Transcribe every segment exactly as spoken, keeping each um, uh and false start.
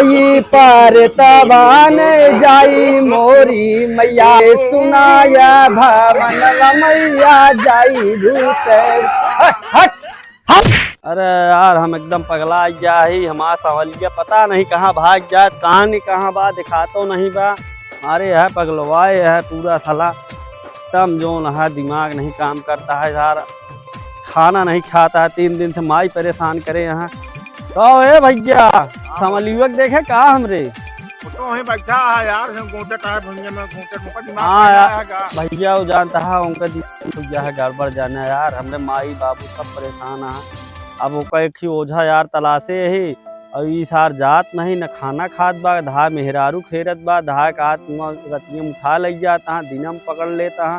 ई परतवान जाई मोरी मैया, सुनाया भवन मैया जाई भूत। हट, हट, हट। अरे यार, हम एकदम पगला गया ही। हमार संवलिया पता नहीं कहाँ भाग जात, कहाँ नहीं कहाँ बा, दिखातो नहीं बा। अरे है पगलवाए है पूरा साला, एकदम जौन है दिमाग नहीं काम करता है यार, खाना नहीं खाता है, तीन दिन से माई परेशान करे यहाँ। तो ए भैया, संवलियुआ के देखे का हमरे? वो तो वहीं बैठा है यार, हम घूंटे का है भुइयां में, घूंटे में दिमाग हाँ नहीं यार, आया का? भैया वो जानता है, उनका दिमाग भैया है गड़बड़ जाना यार, हमरे माई बाबू सब परेशान है। अब ओका एक ही ओझा यार तलाशे ही, और ई सार जात नहीं, न खाना खात बा, धा मेहरारू खेरत बा, धा का हाथ में रतिया में उठा लग जाता है, दिना में पकड़ लेता है,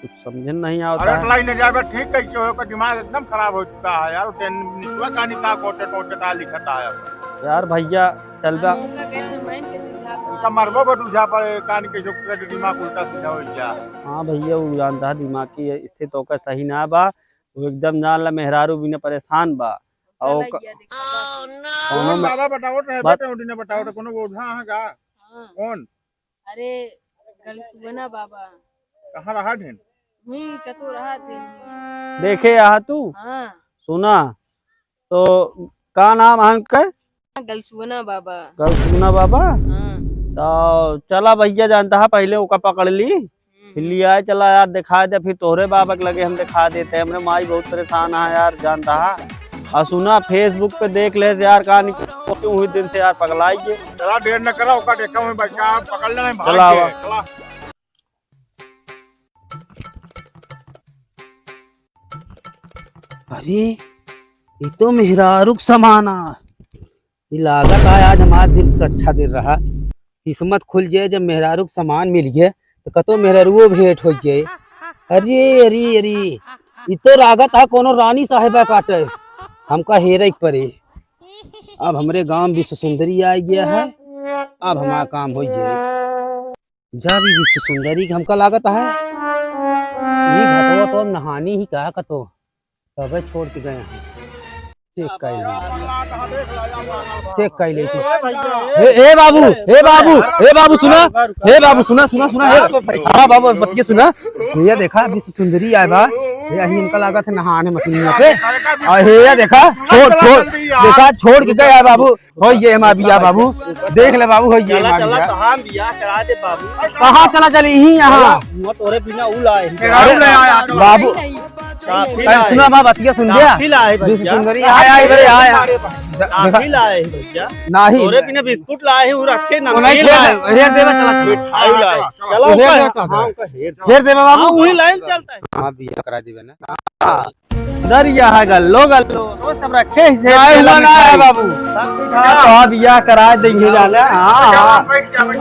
कुछ समझे नहीं आवता अरे है। साला, ई नजर में ठीक कैसे हो, ओकर दिमाग एकदम खराब हो चुका है यार, वो टेन-, निचवा का निकाल कोटे कोटे का लिखता है। यार भैया, चल बा। हम उनका गैर माइंड के बुझा उनका मरबो पर बुझा पड़े, कान के जो पूरा दिमाग उल्टा सीधा हो गया। हाँ भैया, वो जानता है दिमाग की स्थिति ओकर सही ना बा, वो एकदम जान ला मेहरारू बिना परेशान बा। और चला ओकर गया, देखा बा। कौनो कौन में बाबा बतावत रहे, बात बेटे उन्हीं ने बतावत, कोनो ओझा है का? हाँ। कौन? अरे, गलसुअना बाबा। कहाँ रहा ढेन? हम्म, कतो रहा थे। देखे यहाँ तू? हाँ। सुना, तो का नाम है उनके? गलसुअना बाबा। गलसुअना बाबा? हाँ। तो चला भैया, जानता है, पहले ओका पकड़ ली, हम्म, फिर हम्म। ले आए, चला यार, दिखा दे, फिर तोहरे बाबा के लगे हम दिखा देते हैं। हमरे माई बहुत परेशान है यार, जानता है। और सुना, Facebook पे देख ले यार, कहानी क्यों हुई दिन से यार, पगलाई के। चला, देर न करा, ओका देखा हूँ, बच्चा पकड़ लेना, भाग चला, के, आवा। चला। अरे, ये तो मेहरारू क समान आ। ये लागत है आज हमार दिन का अच्छा दिन रहा। किस्मत खुल जाए, जब मेहरारू क समान मिल गए तो कतो मेहरारुओ भेंट हो जाए। अरे, अरे, अरे, ये तो लागत है कोनो रानी साहिबा काटे। हमका हेरे के परे। अब हमरे गांव विश्व सुंदरी आ गया है, अब हमारा काम हो जाए। जा भी विश्व सुंदरी के हमका लागत है। ई घटवा तो नहानी ही का कतो, तबे छोड़ के गए हैं। चेक कर ले, चेक कर ले तू। ए, ए बाबू, ए बाबू, ए बाबू सुना, ए बाबू सुना, सुना, सुना, ए, हाँ बाबू, बतिया सुना। ये देखा विश्व सुंदरी आए बा, ये यही इनका लागत है नहाने मशीनिया पे। और ये देखा, छोड़, छोड़, देखा, छोड़ के गया बाबू। हो ये हमार बिया बाबू, देख ले बाबू, हो ये चला, हमार चला, बिया। कहाँ बिया करा दे बाबू? कहाँ चला चली? यहीं यहाँ। चला, हुआं तोरे बिना उ लाए हैं। अरे, बाबू, काफी अरे, लाए। सुना, माँ बतिया सुन लिया। काफी लाए विश्व भैया। सुंदरी, आय, आय, बरे, आय, आय। काफी लाए हैं भैया। नहीं। तोरे बिना बिस्कुट लाए हैं, वो रखे ना, वो नहीं, नमकीन लाए। हेर देवे, चला, चला। मिठाई लाए। चला, हेर ऊपर। देवे, चला, हाँ, चला। ऊपर हेर। हेर देवे बाबू। हाँ, वही लाइन चलता है। हाँ, बिया करा देवे ना। हाँ। दरिया है गल्लो गल्लो, वो सब रखे ही से गाय हुआ ना है बाबू। सब कुछ है, तो अब बियाह करा देंगे जाना। हाँ, हाँ।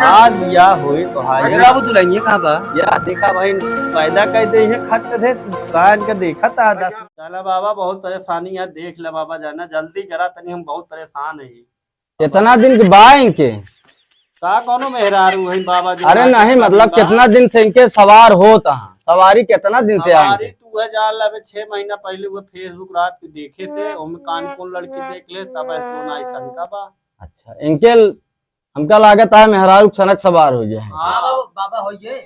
आज बियाह होए तो हाँ। अरे बाबू, दुल्हनिया कहाँ बा? या देखा भाई, पैदा कर दे है, खट दे, कान के देखा था दस। चला बाबा, बहुत परेशानी है, देख ले बाबा, जाना जल्दी करा तनी, हम बहुत परेशान है। कितना दिन के बा इनके? का कौनो मेहरारू है बाबा जो अरे आज नहीं, तक मतलब बा? कितना दिन से इनके सवार होत हैं? सवारी कितना दिन से है सवारी इनके? तू है जान ले, अबे छह महीना पहले वो Facebook रात के देखे थे, ओमे कान कौन लड़की देख ले, तब ऐसो ना ऐसन का बा। अच्छा, इनके ल-, हमका लागत है मेहरारू सनक सवार हो गया है। हाँ। हाँ बाबू, बाबा हो ये।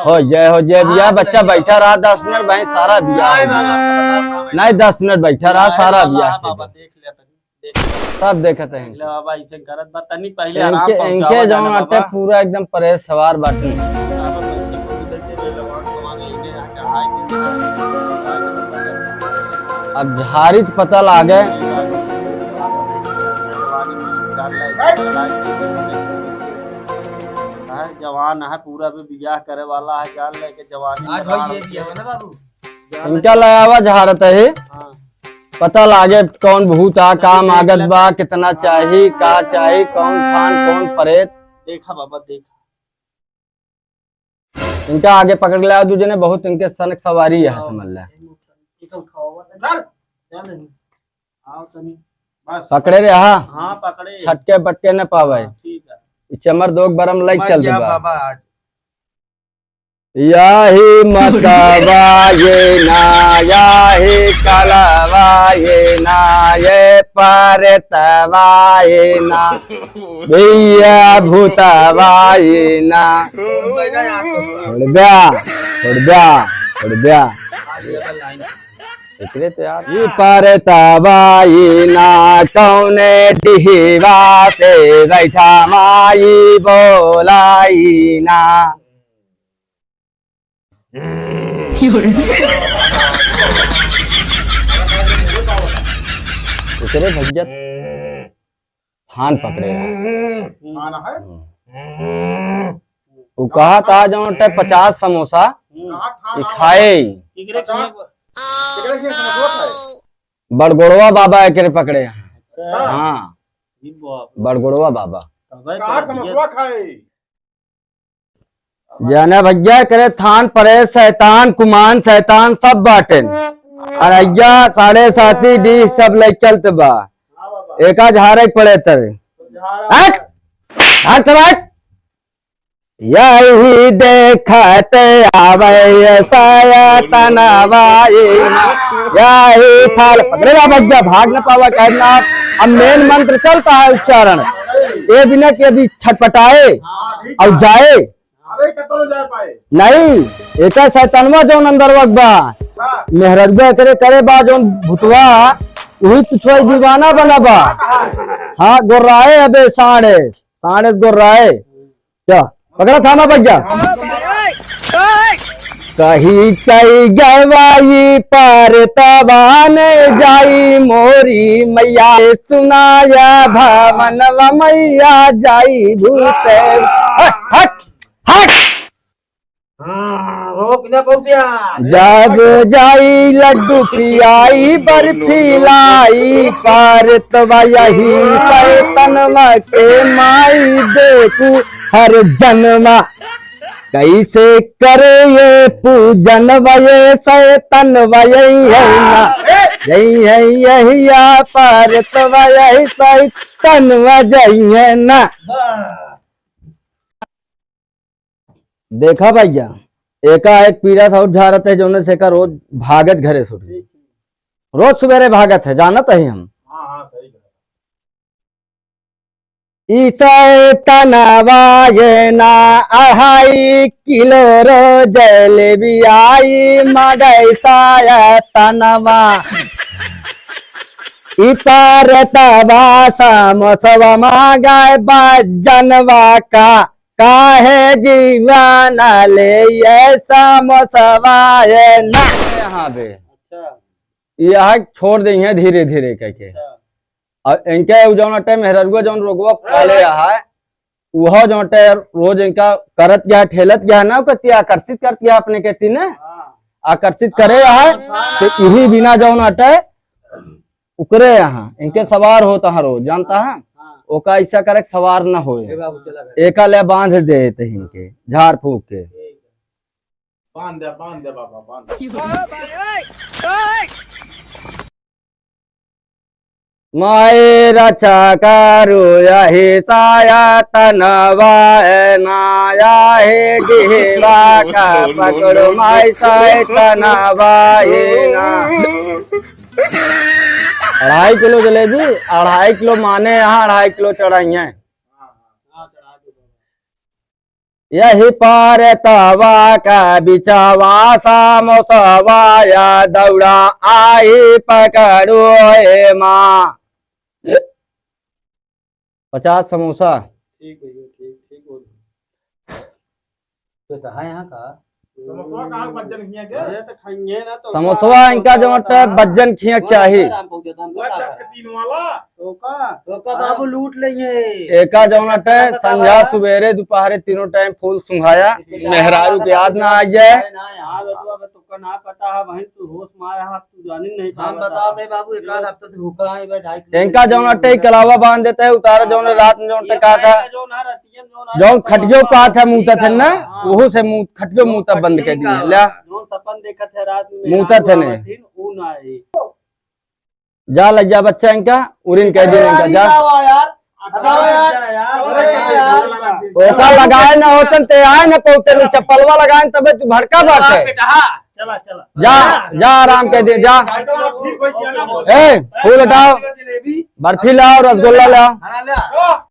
हो जय, हो जय बिया, हाँ, बच्चा नहीं, बैठा रहा दस मिनट, भाई सारा बिया हो गया। नहीं, दस मिनट बैठा रहा, सारा बिया हो गया। बाबा देख लिया तनी। सब देखत हैं। देख ले बाबा, ऐसे करत बा, तनी पहले आराम इनके, पहुंचावा इनके जाना जौन बाटे बाबा। पूरा एकदम परेश सवार बाटी। अब झारी त पता लागे। जवान है, पूरा भी बियाह करे वाला है, जान ले के जवानी आज में भाई ये बियाह ना बाबू। इनका लगावा झारत है। हाँ। पता लागे कौन भूत आ, काम आगत बा, कितना चाही, का चाही, कौन खान, कौन परेत। देखा बाबा, देखा। इनका आगे पकड़ ले, दू जने बहुत इनके सनक सवारी है, समझ ले। पकड़े रे, हाँ। हाँ, पकड़े। छटके पटके न पावे। हाँ, ठीक है। ई चमर दोग बरम लाइक चल दिया बाबा आज। याही मतवा ये ना, याही कलवा ये ना, ये परतवा ये ना, भैया भूतवा ये ना। छोड़ द्या, छोड़ द्या, छोड़ द्या। एकरे तो यार। ई परतवा ई ना कौने डिहवा पे बैठा माई बोलाई ना। एकरे भैया थान पकड़े हैं। थान है? हम्म। वो कहा था जो उनटे पचास समोसा हम्म। कहाँ थान ई आ खाए। गया? केकरे खिया पर? केकरे खिया समोसा खाए? बड़गोड़वा बाबा एकरे पकड़े हैं। अच्छा। हाँ। ई बाप रे। बड़गोड़वा बाबा। तबे कहाँ तो समोसा खाए? जाने भैया करे थान परे शैतान कुमान शैतान सब बाटेन। अरैया साढ़े साती डीह सब ले चलत बा। एका झारे के पड़े तरे। हट! हट सब हट! यही देखत आवे सैतनवा ई ना। यही फल पकड़ेला भैया भाग न पावा कहना। अब मेन मंत्र चलता है उच्चारण। ये बिना कि अभी छटपटाए और जाए। अरे, कतरो जाए पाए। नहीं, एका शैतानवा जौन अंदरवा के बा। हाँ। मेहररुआ करे, करे बा जौन भूतवा, वही पिछुआ दीवाना बना बा। हाँ, गोर्राए अबे साढ़े, साढ़े गोर्राए। क्या? पकड़ा थाना बच जा। कही कही गवाई परतवा ने जाई मोरी मैया, सुनाया भवनवा मैया जाई भूते। हट, हट, हट। हाँ, रोक ना पहुँचिया। जब जाई लड्डू खियाई बर्फी लाई, परतवा यही शैतनवा के माई देखू हर जनमा। कैसे करे ये पूजनवा ये शैतनवा यही है ना, यही है यही या परतवा यही शैतनवा यही है ना। देखा भैया, एका एक पीरा साउथ झारत है, जौने से एका रोज भागत घरे से उठी। रोज सुबेरे भागत है, जानत है हम। हाँ, हाँ, सही कहा। ई शैतनवा ये ना अढ़ाई किलो रोज लेबी आई, मगै शैतनवा। ई परतवा समोसवा मगै बज्जनवा का। काहे जीवन ले ये समोसवा ये ना। यहाँ पे अच्छा। ये आग छोड़ देइहैं धीरे धीरे कह के। अच्छा। और इनके उ जौन अटे मेहररुआ जौन रोगवा पाले है, वह जौन अटे रोज इनका करत गया, ठेलत गया ना, ओके ती आकर्षित करत गया अपने के ती ने। हाँ। आकर्षित करे है, हाँ। तो इही बिना जौन अटे उकरे यहाँ इनके हाँ। सवार होत है रोज, जानता है? हाँ। ओका ऐसा करे के सवार न होए। ए बाबू, चला घर। एका ले बांध देत है इनके, झाड़ फूक के। ठीक है। बांध दे, बांध दे बाबा, बांध दे। माई रक्षा करू यही शैतनवा है ना, यही डिहवा का पकड़ो माई शैतनवा है ना। अढ़ाई किलो जलेबी, अढ़ाई किलो माने यहाँ अढ़ाई किलो चढ़ाई है। यही परतवा का बिचवा समोसवा या दौड़ा आई पकड़ो ए माँ। पचास समोसा। ठीक भैया, ठीक, ठीक बोल। तो कहाँ यहाँ का? समोसवा कहाँ बज्जन खिया के? अरे तो खाएंगे ना तो समोसवा का, इनका तो जो का, बज्जन खिया के चाही। राम पहुँचे, तो हम वह का दस के तीन वाला। तो का? तो का बाबू लूट लेंगे। एका जौन अटे, संझा, सुबेरे, दुपहरे, तीनों टाइम फूल सुंघाया। मेहरारू के याद ना आ जाए। ना, यहाँ बेटवा, अगर तुमका ना पता है, वहीं तू होश में आया है, तू जान ही नहीं हम पावत बता है। दे बाबू, एक आध हफ्ते से भूखा है, भाई, ढाई किलो इनका जौन अटे, कलावा बांध देते हैं, उतारा जौन रात में जौन ये टिका था। पहले जौन है, रतियन जौन है, जौन खटियो पात है, मूतत है ना, हाँ। वहू से मूत, खटियो जौन मूतब बंद कर दिए। ल्या। जौन सपन देखत है रात में, मूतत है ने। ऊ ना है। जा लग जा बच्चा इनका, उरिन कह दे इनका, जा। अच्छा यार, अच्छा यार, अरे यार। ओका लगाए ना होतन ते आए ना पौते, चप्पलवा लगाए तबे तू भड़का बाटे। बेटा, हाँ। चला, चला। जा, जा आराम के दे, जा। ठीक हो गया ना मौसम। ए, फूल हटाओ। जलेबी। बर्फी लाओ, रसगुल्ला लाओ। खाना ले आ।